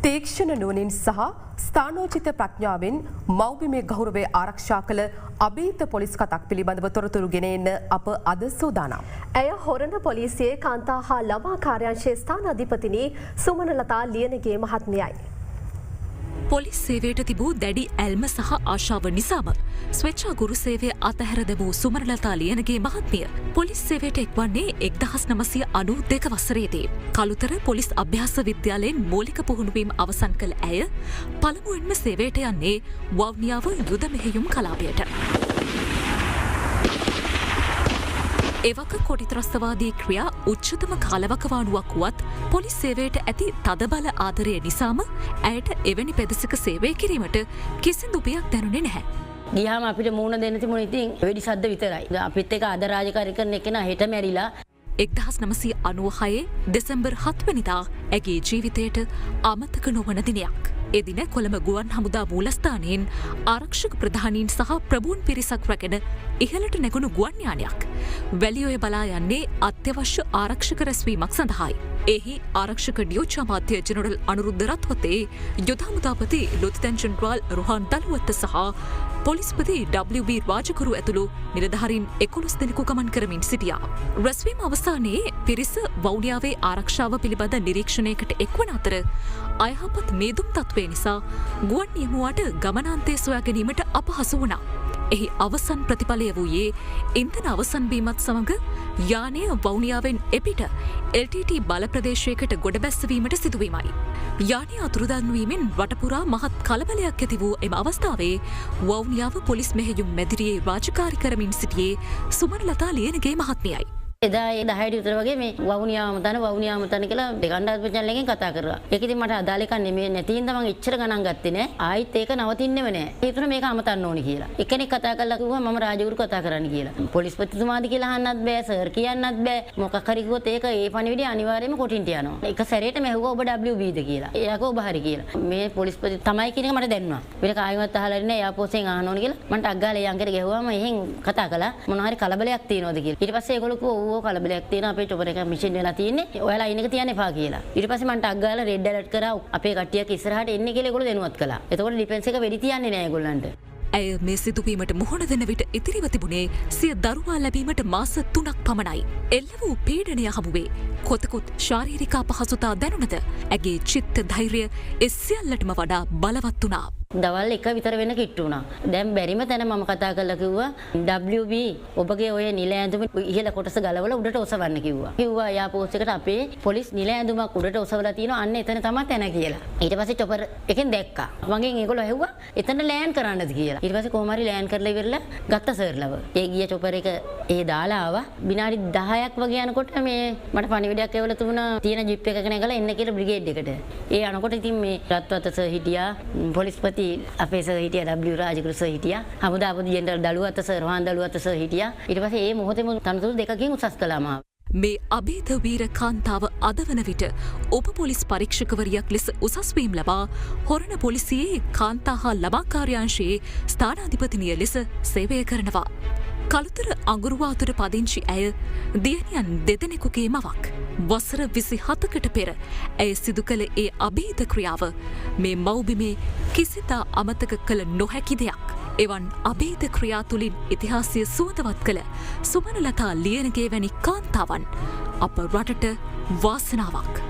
තීක්ෂණ නුවණින් සහ ස්ථානෝචිත ප්‍රඥාවෙන් මව්බිමේ ගෞරවය ආරක්ෂා කළ අභීත පොලිස් කතක් පිළිබඳව තොරතුරු ගෙන එන්න අප අද සූදානම්. ඇය හොරණ පොලිසියේ කාන්තා හා ළමා කාර්යාංශයේ ස්ථානාධිපතිනි සුමනලතා ලියනගේ මහත්මියයි. පොලිස් සේවයට තිබූ දැඩි ඇල්ම සහ ආශාව නිසාම ස්වේච්ඡා ගුරු සේවය අතහැර දැමූ සුමනලතා ලියනගේ මහත්මිය පොලිස් සේවයට එක්වන්නේ 1992 වසරේදී. කළුතර පොලිස් අභ්‍යාස විද්‍යාලයෙන් මූලික පුහුණුවීම අවසන් කළ ඇය පළමුවෙන්ම සේවයට යන්නේ වවුනියාව යුද මෙහෙයුම් කලාපයට. එවක කොටි ත්‍රස්තවාදී ක්‍රියා උච්චතම කාලවකවානුවක් වුවත්, පොලිස් සේවයට ඇති තදබල ආදරය නිසාම ඇයට එවැනි පෙදෙසක සේවය කිරීමට කිසිදු බියක් දැනුනේ නැහැ. ගියාම අපිට මූණ දෙන්න තිබුණ ඉතින් වෙඩි සද්ද විතරයි. අපිත් එක්ක අද රාජකාරී කරන එකනා හෙට මැරිලා. 1996 දෙසැම්බර් 7 වෙනිදා ඇගේ ජීවිතයට අමතක නොවන දිනයක්. එදින කොළඹ ගුවන් හමුදා මූලස්ථානයෙන් ආරක්ෂක ප්‍රධානීන් සහ ප්‍රභූන් පිරිසක් රැගෙන ඉහළට නැගුණු ගුවන් යානයක් වැලිඔය බලා යන්නේ අත්‍යවශ්‍ය ආරක්ෂක රැස්වීමක් සඳහායි. එහි ආරක්ෂක නියෝජ්‍ය අමාත්‍ය ජෙනරල් අනුරුද්ධ රත්වතේ, යුද හමුදාපති ලුතිතැන් ජෙනරාල් රොහාන් දලුවත්ත සහ පොලිස්පති WB රාජගුරු ඇතුළු නිලධාරීන් 11 දෙනෙකු ගමන් කරමින් සිටියා. රැස්වීම අවසානයේ පිරිස වවුනියාවේ ආරක්ෂාව පිළිබඳ නිරීක්ෂණයකට එක්වන අතර, අයහපත් මීදුම් තත්ත්වය නිසා ගුවන් නියමුවාට ගමනාන්තය සොයා ගැනීමට අපහසු වුණා. එහි අවසන් ප්‍රතිඵලය වූයේ ඉන්ධන අවසන් වීමත් සමග යානය වවුනියාවෙන් එපිට LTT බල ප්‍රදේශයකට ගොඩ බැස්සවීමට සිදුවීමයි. යානය අතුරුදන් වීමෙන් රටපුරා මහත් කලබලයක් ඇති වූ එම අවස්ථාවේ වවුනියාව පොලිස් මෙහෙයුම් මැදිරියේ රාජකාරි කරමින් සිටියේ සුමනලතා ලියනගේ මහත්මියයි. එදා ඒ 10ට විතර වගේ මේ වවුනියාවම තන වවුනියාවම තන කියලා දෙකණ්ඩායම චැනල් එකෙන් කතා කරා. ඒක ඉතින් මට අදාළ එකක් නෙමෙයි, නැති හින්දා මං එච්චර ගණන් ගත්තේ නෑ. ආයිත් ඒක නවතින්නෙම නෑ. හිතුණා මේක අමතන්න ඕනි කියලා. එක්කෙනෙක් කතා කරලා කිව්වා මම රාජගුරු කතා කරන්න කියලා. පොලිස්පතිතුමාද කියලා අහන්නත් බෑ, සර් කියන්නත් බෑ. මොකක් හරි කිව්වොත් ඒක ඒ පණිවිඩය අනිවාර්යයෙන්ම කොටින්ට යනවා. එක සැරේටම ඇහුවා ඔබ WB ද කියලා. එයා කිව්වා ඔබ හරි කියලා. මේ පොලිස්පති තමයි කියන එක මට දැනුණා. වෙන කාගෙන්වත් අහලා නෑ, එයාපෝසෙන් අහන්න ඕනි කියලා. මං ටක් ගාලා ඒ අංකයට ගැහුවාම එහෙන් කතා කළා. මොන හරි කලබලයක් තියෙනවද කියලා. ඊට පස්සේ ඒගොල්ලෝ කිව්වා ඔව් කලබලයක් තියෙනවා, අපේ චොපර් එක මිෂන් වෙලා තියෙන්නේ. ඔයාලා අයින් එක තියන්න එපා කියලා. ඊට පස්සේ මං ටක් ගාලා රෙඩ් ඇලර්ට් කරා, අපේ කට්ටියක් ඉස්සරහට එන්නේ කියලා ඒගොල්ලෝ දැනුවත් කළා. එතකොට ඩිෆෙන්ස් එක වෙඩි තියන්නේ නෑ ඒගොල්ලන්ට. ඇය මේ සිදුවීමට මුහුණ දෙන විට ඉතිරිව තිබුණේ සිය දරුවා ලැබීමට මාස 3ක් පමණයි. එල්ල වූ පීඩනය හමුවේ කොතකුත් ශාරීරික අපහසුතා දැනුණද, ඇගේ චිත්ත ධෛර්යය ඒ සියල්ලටම වඩා බලවත් වුණා. දවල් 1 විතර වෙන කිට්ටු වුණා. දැන් බැරිම තැන මම කතා කරලා කිව්වා WB ඔබගේ ඔය නිල ඇඳුම ඉහළ කොටස ගලවලා උඩට ඔසවන්න කිව්වා. කිව්වා එයාපෝස් එකට අපේ පොලිස් නිල ඇඳුමක් උඩට ඔසවලා තියෙනවා, අන්න එතන තමයි තැන කියලා. ඊට පස්සේ චොපර් එකෙන් දැක්කා. මගෙන් ඒගොල්ලෝ ඇහුවා එතන ලෑන්ඩ් කරන්නද කියලා. ඊට පස්සේ කොහොම හරි ලෑන්ඩ් කරලා ඉවරලා ගත්ත සර්ලව. ඒ ගිය චොපර් එක ඒ දාලා ආවා. විනාඩි 10ක් වගේ යනකොට මේ මට පණිවිඩයක් එවලා තිබුණා තියෙන ජිප් එකක නැගලා එන්න කියලා බ්‍රිගේඩ් එකට. ඒ යනකොට ඉතින් මේ රත්වත්ත සර් හිටියා, පොලිස්පති අපේ සර් හිටියා, W රාජගුරු සර් හිටියා, හමුදාපති ජෙනරල් දලුවත්ත සර්, රෝහන් දලුවත්ත සර් හිටියා. ඊට පස්සේ ඒ මොහොතේම තනතුරු දෙකකින් උසස් කළා මාව. මේ අභීත වීර කාන්තාව අද වන විට උප පොලිස් පරීක්ෂකවරියක් ලෙස උසස් වීම් ලබා හොරණ පොලිසියේ කාන්තා හා ළමා කාර්යාංශයේ ස්ථානාධිපතිනිය ලෙස සේවය කරනවා. කළුතර අඟුරුවාතුර පදිංචි ඇය දියණියන් දෙදෙනෙකුගේ මවක්. වසර 27කට පෙර ඇය සිදු කළ ඒ අභීත ක්‍රියාව මේ මව්බිමේ කිසිදා අමතක කළ නොහැකි දෙයක්. එවන් අභීත ක්‍රියා තුළින් ඉතිහාසය සුවඳවත් කළ සුමනලතා ලියනගේ වැනි කාන්තාවන් අප රටට වාසනාවක්.